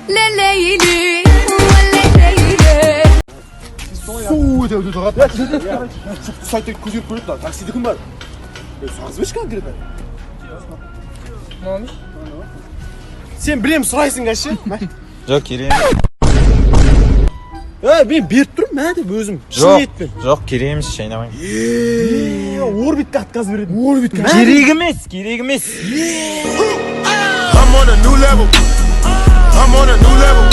لليلي وليلي. Су өте өте тұрады. Сайтта көтеріп көреді мына таксиде кім бар? Сұрағызбайшы конкретно. Сен білем сұрайсың қазір ше. Жоқ, керек емес. Е, мен беріп тұрмын, мә деп өзім. Шын Жоқ, ниетпен. жоқ, керек емес, шайнамаймын. Е, орбитке отказ береді. Орбитке. Керек емес, керек емес. I'm on a new level. I'm on a new level.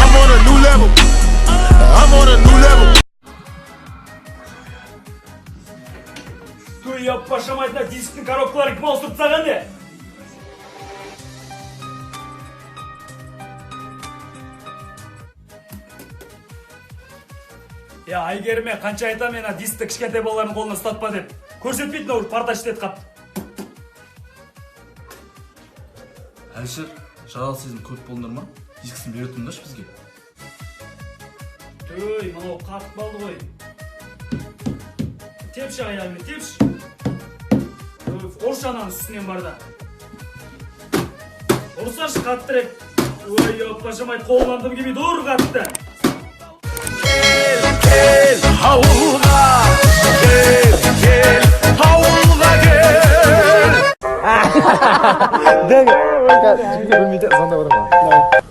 I'm on a new level. I'm on a new level. Той яппашамайды, мына дисктің коробкаларын кім ауыстырып тастаған не? Я Әйгеріме қанша айтамын, мен ана дискті кішкентай балалардың қолына ұстатпа деп. Көрсетпейді, мынау партачить етіп қапты. Әлішер, жаралы сезім көп болдыңдар ма? Дискісін бере тұрыңдаршы бізге. Өй, мынау қатып қалды ғой. Тепші аяғыңмен, тепші. Ұршы ананың үстінен бар да. Ұрсашы қаттырақ. Ой, яппашамайды, қолымнан дым келмейді, ұр қатты. Кел ауылға, кел, кел ауылға, кел. Бөлмеде звондап отырмын.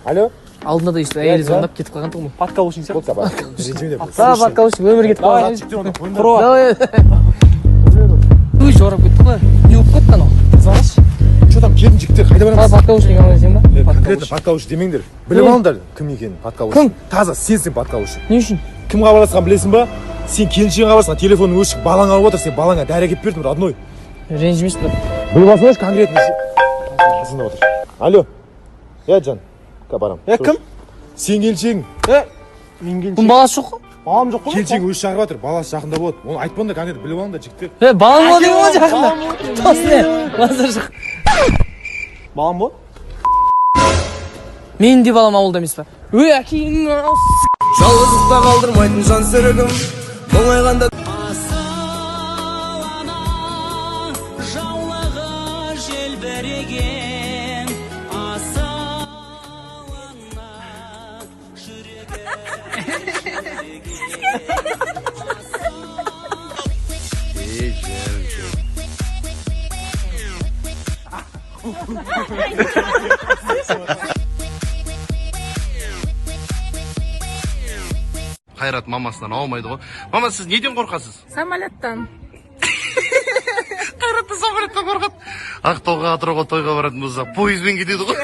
Алло? Алдында да өйстіп әйелі звондап кетіп қалған тұғын. Подкаблучник сияқты. Ренжіме. Да, подкаблучник өмір кетіп қалған. Құрып. Давай. Ой, жаурап кетті ғой. Не болып кетті анау? Звондашы. Че там, келін жігіттер, қайда барамыз? Подкаблучник ана сен ба? Конкретно подкаблучник демеңдер. Біліп алыңдар кім екенін подкаблучник. Кім? Таза сенсің подкаблучник. Не үшін? Кім хабарласқанын білесің ба? Сен келіншегің хабарласқан, телефоның өшік, балаң алып отыр, сен балаңа дәрі әкеліп бердің, родной. Ренжімеші, брат. Біліп алсаңдаршы конкретно. Звондап отыр. Алло. Иә, жан. Ка барам. Е, кім? Сен келіншегің. Е, мен келіншегім. Бұның баласы жоқ қой. Балам жоқ қой. Келіншегің өзі шақырып жатыр, баласы жақында болады. Оны айтпаңдар, конкретно біліп алыңдар, жігіттер. Е, балам болады ғой жақында. Тосын е, базар жоқ. Балам болады. Менің де балам ауылда емес па? Өй, әкеңнің Жалғыздықта қалдырмайтын жан серігім, мұңайғанда. Асыл ана жаулығы желбіреген, асыл ана жүрегі. Қайрат мамасынан аумайды ғой. Мама, сіз неден қорқасыз? Самолеттан. Қайрат та самолеттен қорқады. Ақтауға, Атырауға тойға баратын болса, пойызбен кетеді ғой.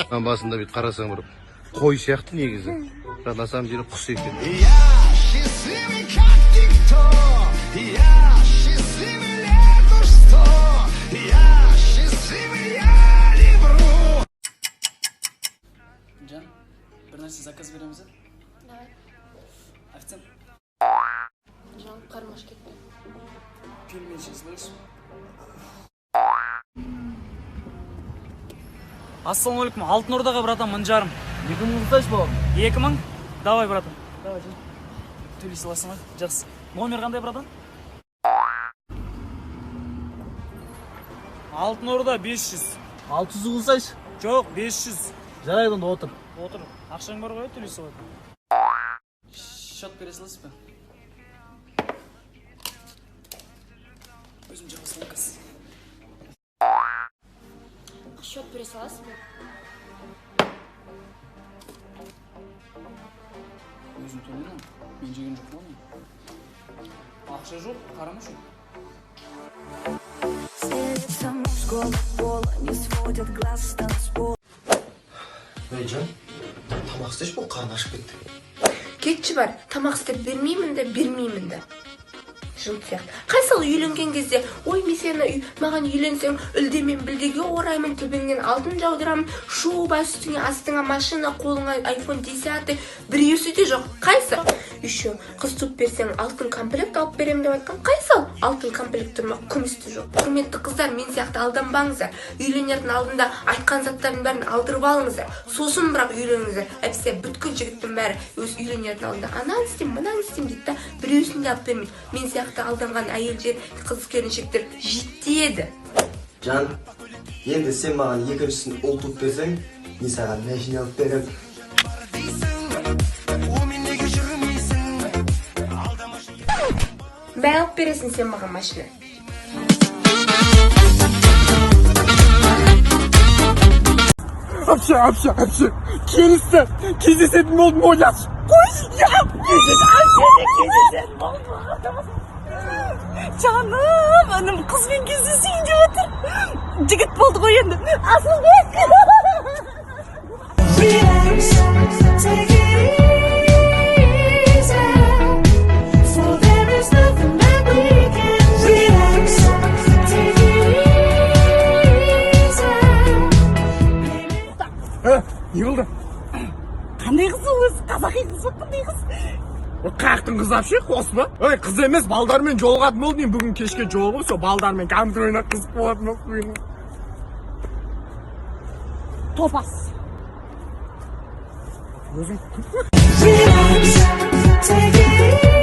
Басында бүйтіп қарасаң, бір қой сияқты негізі. Бірақ на самом деле құс екен. Я счастливый как никто, я счастливый лет уж 100, я счастливый, я не вру. Жан, бір нәрсе заказ береміз, а? Давай. Официант. Жан, қарным ашып кетті. Пельмень жазбайсың. Ассалаумағалейкум, Алтын Ордаға, братан, 1500. 2000 қылсайшы, бауырым. 2000? Давай, братан. Давай, жан. Төлей саласың ба? Жақсы. Номер қандай, братан? Алтын Орда 500. 600 қылсайшы. Жоқ, 500. Жарайды, онда отыр. Отыр. Ақшаң бар ғой, төлей салады. Счет бере саласыз ба? Өзім жаба саламын қазір. Счет бере саласыз ба? Өзім төлеймін, мен жеген жоқпын оны. Ақша жоқ, қарамашы. Сердце мужского пола не сводят глаз с танцпола. Ей, жан, тамақ істеші, бұл қарны ашып кетті. Кетші, бар, тамақ істеп бермеймін де, бермеймін де. Жын сияқты. Қайсыл үйленген кезде: «Ой, мен сені маған үйленсең, үлде мен білдеге ораймын, төбеңнен алтын жаудырамын, шуба үстіңе, астыңа машина, қолыңа айфон 10», біреусі де жоқ. Қайсы? Еще қыз туып берсең, алтын комплект алып беремін деп айтқан. Қайсы? Алтын комплект тұрмақ, күмісті жоқ. Құрметті қыздар, мен сияқты алданбаңыздар. Үйленердің алдында айтқан заттардың бәрін алдырып алыңыздар, сосын бірақ үйленіңіздер. Әйтпесе бүткіл жігіттің бәрі өз үйленердің алдында ананы істеймін, мынаны істеймін дейді да, біреусін де алып бермейді. Мен сияқты алданған әйелдер, қыз келіншектер жетеді. Жан, енді сен маған екіншісін ұл туып берсең, Мен саған машина алып беремін. Бәй, алып бересің сен маған машина. Әпше, әпше, әпше, келісті, кездесетін болдым, ойлашы, қойшы. Кездесетін болдым. Жаным, інім қызбен кездесейін деп отыр. Жігіт болды ғой енді, Асылбек. Relax, take it easy. For there is nothing that we can. Relax, take it easy. Не болды? Қандай қыз ол өзі? Қазақи қыз ба, қандай қыз? Қаяқтың қызы, әпше, қос па? Ой, қыз емес, балдармен жолығатын болдым мен бүгін кешке. Жолығып, сол балдармен компьютер ойнап, қызық болатын болды бүгін. Топас. Өзің. Relax, take it